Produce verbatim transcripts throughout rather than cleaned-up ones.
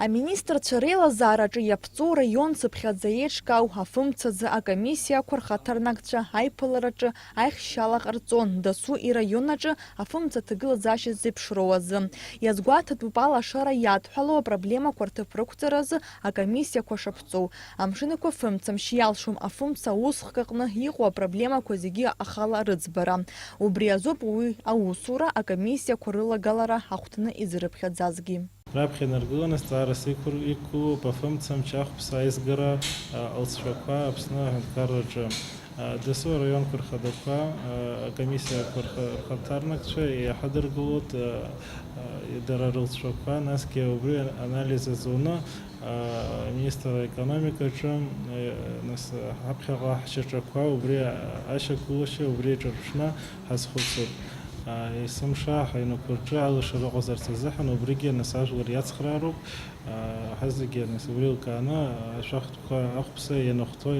Аминистрцәа реилазаараҿы иаԥҵоу раион цыԥхьаӡа еиҿкаау афымцазы акомиссиақәа рхаҭарнакцәа аиԥылараҿы аихшьала ҟарҵон дасу ираион аҿы афымца ҭагылазаашьа зеиԥшроу азы. Иазгәаҭатәуп алашара иадҳәалоу апроблемақәа рҭыԥ рықәҵаразы акомиссиақәа шаԥҵоу. Амшынқәа фымцамшь иалшом афымца аусхк аҟны иҟоу апроблемақәа зегьы ахала рыӡбара. Убри азоуп уи аусура акомиссиақәа рылагалара ахәҭаны изырыԥхьаӡазгьы. Раԥхьа инаргыланы зҵаарас иқәыр-, иқәгылоуп афымцамч ахәԥса аизгара, а, алҵшәақәа Аԥсны аҳәынҭқарраҿы. А, дасу араионқәа рхадақәа, а, акомиссиақәа рха-, рхаҭарнакцәа иаҳадыргылоит, а, а, дара рылҵшәақәа, насгьы убри анализ азуны, а, аминистр аекономикаҿы, а, нас, ҳаԥхьаҟа ҳшьаҿақәа убри ашьақәгылашьа убри иҿырԥшны ҳазхәыцып. Есымша ҳаҩнқәа рҿы алашара ыҟазарц азыҳәан убригьы нас ажәлар иацхраароуп. Ҳазегьы нас убри еилкааны ашәахтәқәа ахәԥса ианахәҭоу,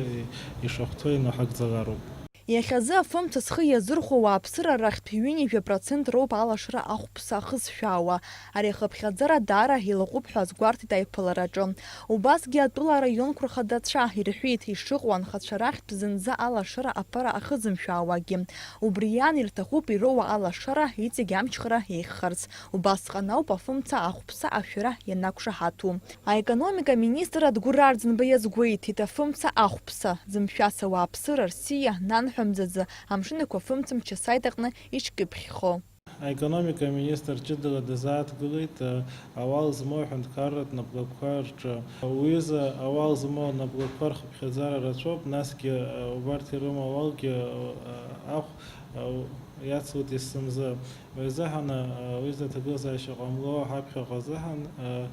ишахәҭоу инаҳагӡалароуп. Иахьазы афымца зхы иазырхәо ауааԥсыра рахьтә ҩынҩажәа процент роуп алашара ахәԥса ахызшәаауа. Ари ахыԥхьаӡара даара илаҟәуп ҳәа азгәарҭеит аиԥылараҿы. Убасгьы атәыла араионқәа рхадацәа ирҳәеит, ишыҟоу анхацәа рахьтә зынӡа алашара аԥара ахызымшәаауагьы. Убри иан ирҭахуп ироуа алашара, иҵегь амчхара еиӷьхарц. Убасҟан ауп афымца ахәԥса ашәара ианақәшаҳаҭу. Аекономика аминистр Адгәыр Арӡынба иазгәеиҭеит, афымца ахәԥса зымшәац ауааԥсыра рсиа нанҳәа мзазы амшынқәа фымцамч асаит аҟны ишкьыԥхьхо. Аекономика аминистр ҷыдала дазааҭгылеит, э, ауал змоу аҳәынҭқарратә напқәа рҿы. Уҩыза ауал змоу анапқәа рхыԥхьаӡара рацәоуп, насгьы, э, убарҭ ирымоу ауалгьы, э, ахә, э, иацлоит есымзы. Уи азыҳәан, э, уҩыза аҭагылазаашьа ҟамло ҳаԥхьаҟа азыҳәан, э,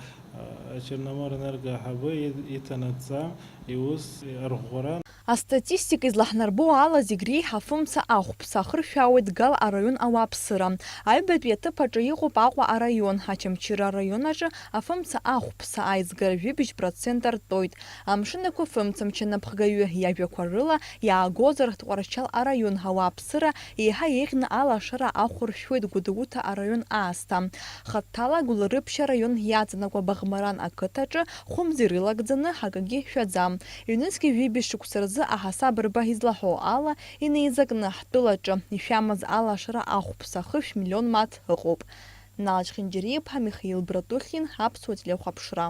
э, Черноморэнерго аиҳабы и-, иҭанаҵ-, иҭанаҵ-, иус арӷәӷәара. Астатистика излаҳнарбо ала, зегь реиҳа афымца ахәԥса ахыршәаауеит Гал араион ауааԥсыра. Аҩбатәи аҭыԥ аҿы иҟоуп Аҟәа араион. Очамчыра араион аҿы афымца ахәԥса аизгара жәибжь процент артәоит. Амшынақәа фымцамч анапхгаҩы иажәақәа рыла иаагозар, Тҟәарчал араион ауааԥсыра еиҳа еиӷьны алашара ахәыршәуеит Гәдоуҭа араион аасҭа. Хаҭала Гәылрыԥшь араион иаҵанакуа Баӷмаран ақыҭаҿы хәымз ирылагӡаны акгьы шәаӡам. Ҩнызқьи жәибжь шықәса рзы аҳасаб рба излаҳәо ала, инеизакны ҳтәылаҿы ишәамаз алашара ахәԥса хышә миллион маҭ ыҟоуп. Нал Чхинџьариа-иԥҳа, Михаил Братухин, Аԥсуа телехәаԥшра.